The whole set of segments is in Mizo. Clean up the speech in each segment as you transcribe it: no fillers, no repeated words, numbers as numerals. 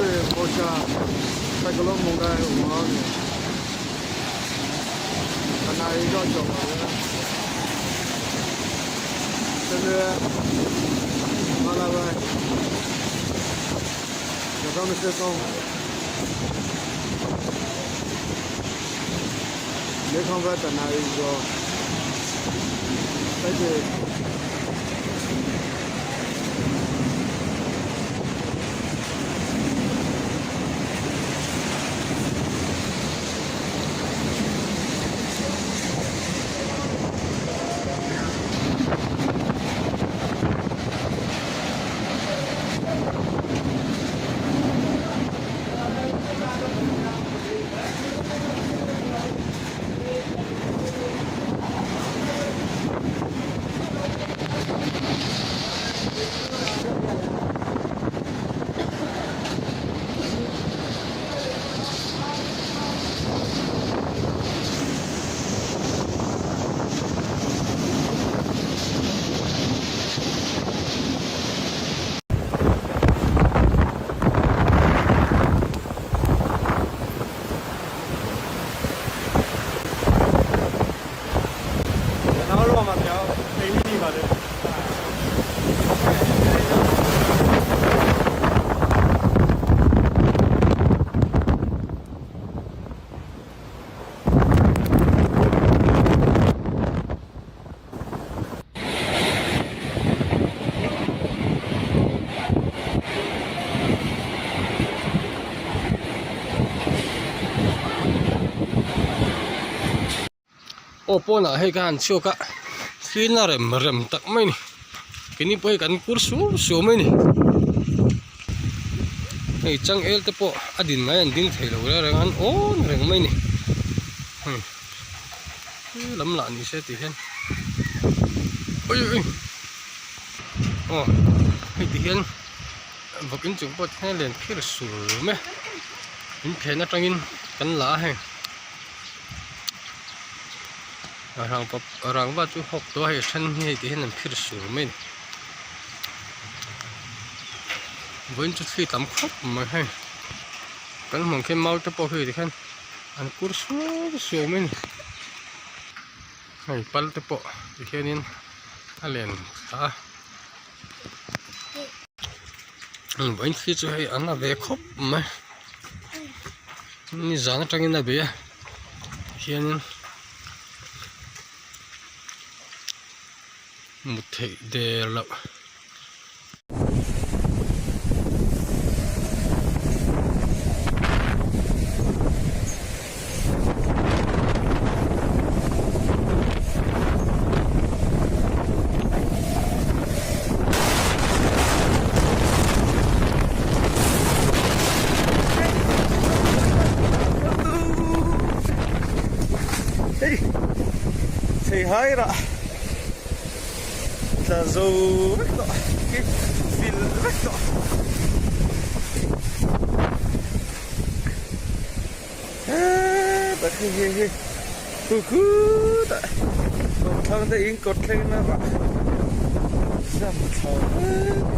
对，佛山 ဆိုင်ကလုန်းမုန်တိုင်းဝင်ရောက်နေခဏလေးတော့ကြော်ပါပဲ这是好了呗，2023လေခေါင်ဘက်တနာရီကျော်တိုက်တယ် ကျွန်တော်တို့ကမှပြောင်းအိမ်ကြီးပါတယ် Aw pawnah hei ka han chhuak a thil a rem rem tak mai a ni keini pawh hi kan kur suau suau mai a ni hei changel te pawh a din ngai an ding thei lo reng reng a an awn reng mai a ni hei lam lah ni se tih hian ui ui aw hei ti hian vawk inchung pawh ti hian a len phir sur mai a in phen atangin kan la a hei. Rangva chu hawk tawh a hei then hi hei ti hian an phir sur mai a ni vawiin chu thli tam khawp mai hei kan hmuh ang khian mau te pawh khi ti khian an kur suau suau mai a ni hei pal te pawh ti khianin a len thla a vawiin thli chu hei an la ve khawp mai. Nizan atangin a bei a hianin mut theih der loh. Hei thei hai rah tla zo vek tawh khi fil vek tawh heee hei hei hei khu khutah kawmthlang te in kawt thleng a rah zam thla vek.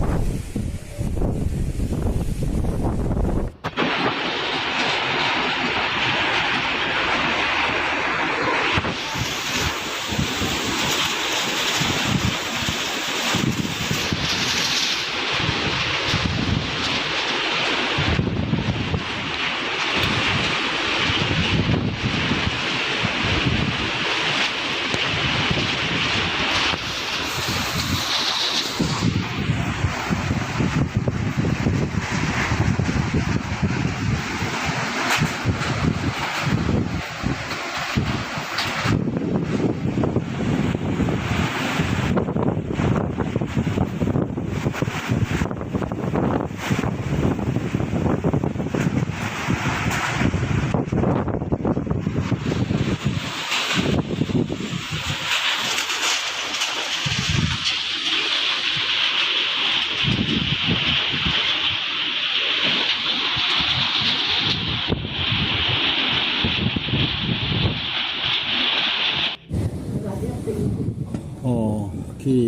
Aw khi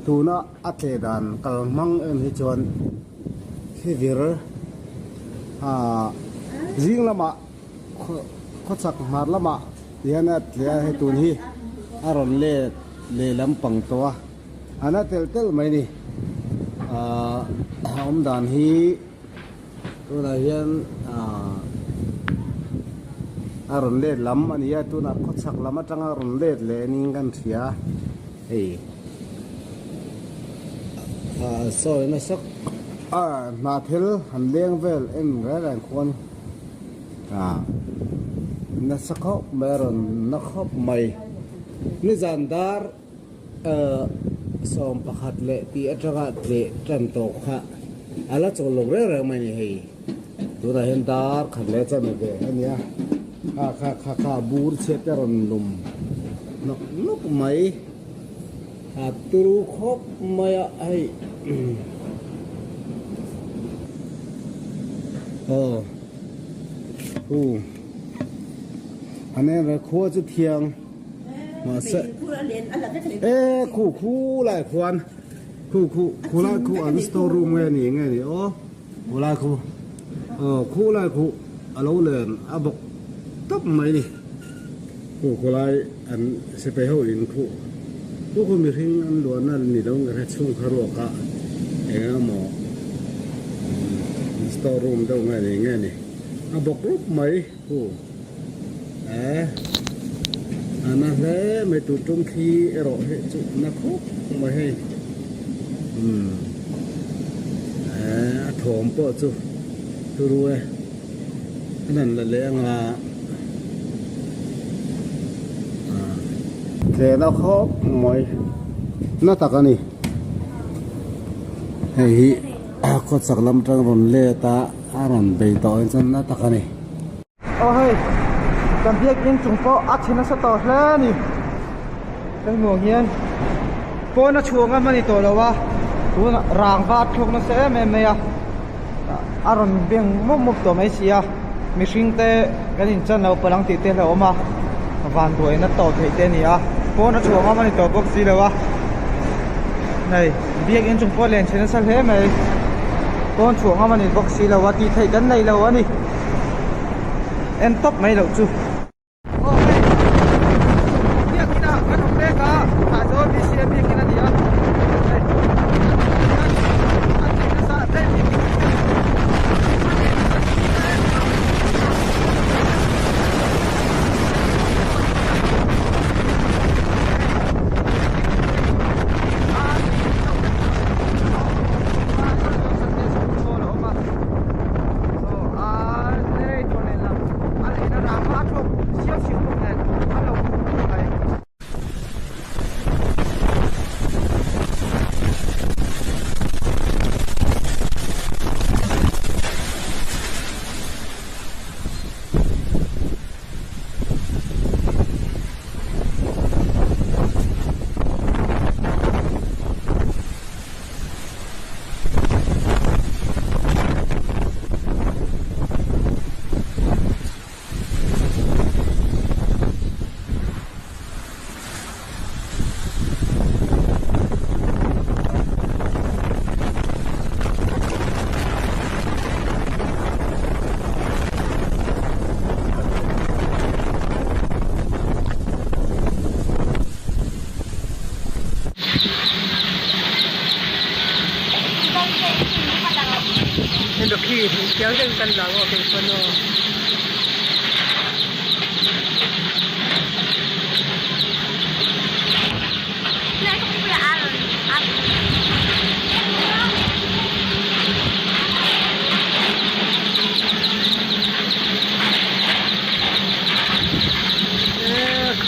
tuna a tle dan kal hmang em hi chuan thli vir. Aa zing lamah khawchhak hmar lamah tihian a tle a hei tun hi a rawn let lehlam pang tawh a a na telh telh mai a ni aa a awm dan hi tunah hian aa a rawn let lam a ni a tunah khawchhak lam atanga rawn let leh niin kan hria hei aa sawi nasa a hnah thil han leng vel en reng reng khuan ah nasa khawp mai a rawn na khawp mai nizan dar ah 11 leh tih atanga tleh tan tawh kha a la chawl lo reng reng mai a ni hei tunah hian dar khat leh chan ve a nia kha kha kha kha bur chhiat te rawn lum nawk nawk mai. A turu khawp mai a hei aw hu a nen re khua chu thiang mahse e khu khu lai khuan khu khu khu lai khu an store room nge ni nge ni aw khu lai khu aw khu lai khu a lo len a bawk tawp mai ni khu khu lai. An sipai ho in khu khu khu mihring an luahna ni lo nge chhung kha ruak a eng emaw store room deuh nge ni nge ni a bawk rup mai khu eh a na hle mai tur tum khi erawh hi chu na khawp mai hei umm eh a thawm pawh chu turu e. An han la leh anga Tlehna khawp mai na tak a ni. Hei hi khawchhak lam atang rawn let a, a rawn bei tawh in chuan na tak a ni. Aw hei, kan biakinn chung pawh a chhe nasa tawh hle a ni. Kan hmuh ang hian pawn a chhuah ngam a ni tawh lo a, tunah rangva a thlawk nasa em em mai a. A rawn beng mup mup tawh mai si a, mihring te kan inchan lo palang tih te a hlauhawm a, vanduaina tawh theih te a ni a, pawn a chhuah ngam a ni tawh bawk si lo a, hei biakinn chung pawh len chhe nasa hle mai, pawn chhuah ngam a ni bawk si lo a, tih theih kan nei lo a ni, en tawp mai loh chu. Aw hei biakin ah kan awm mek a tah chuan BCA biakin a ni a hei a chei nasa hle a ni.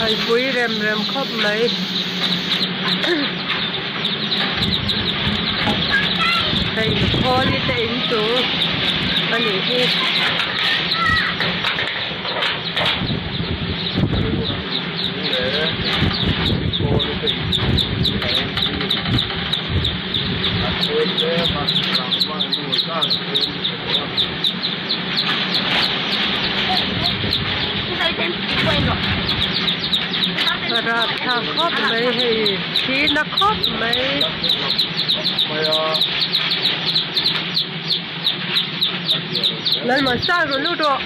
Khaipui rem rem khawp mai hei khawl te in chu a nih hi. Rapthlak khawp mai hei thi na khawp mai. Lalmuansang rawn lut rawh.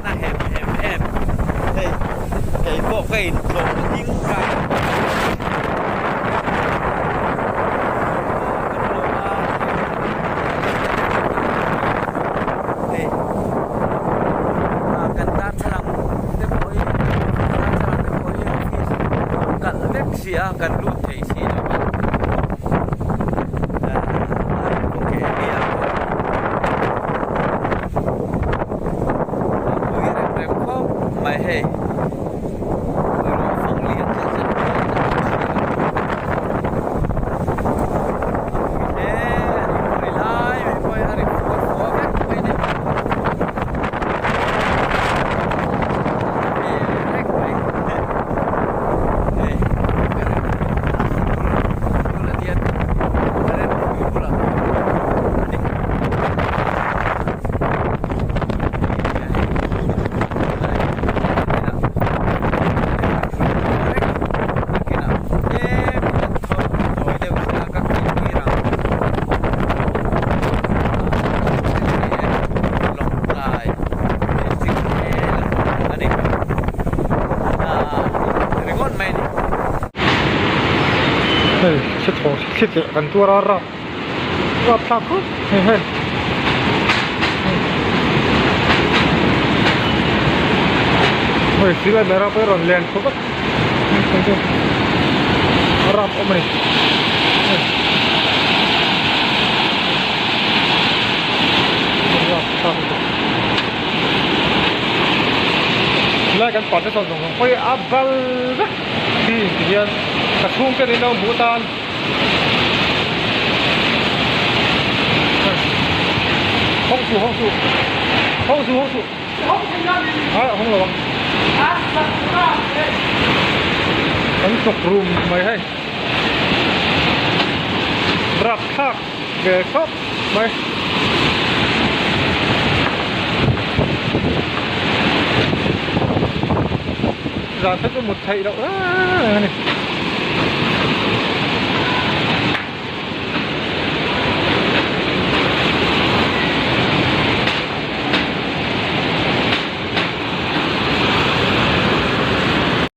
Na hem hem em hei kei pawh ka intlawh ding ka hei kan darthlalang te pawh hi darthlalang te pawh hi office kalh vek si a kan lut thei si lo a pui rem rem khawp mai hei ruah fang lian zet zet mai a ni a pui hle a ni pui lai mai pawh hi a ri fua fua vek mai a ni reng mai hei bulah hian current hrui bulah a ni. Hei thli thaw thli tleh kan tuar a rap rap thlak khawp mai hei. Hei silai mai rap a rawn len khawp a rap awm a ni. Lai kan pate sawn zawng zawng pawh hi a bal vek hi ti hian ka chhungte nen lo hmuh tan hawng suh hawng suh hawng suh hawng suh ai a hawng lo ang kan chawk rum mai hei rapthlak ve khawp mai. Zan khat chu mut theih loh reng a ni.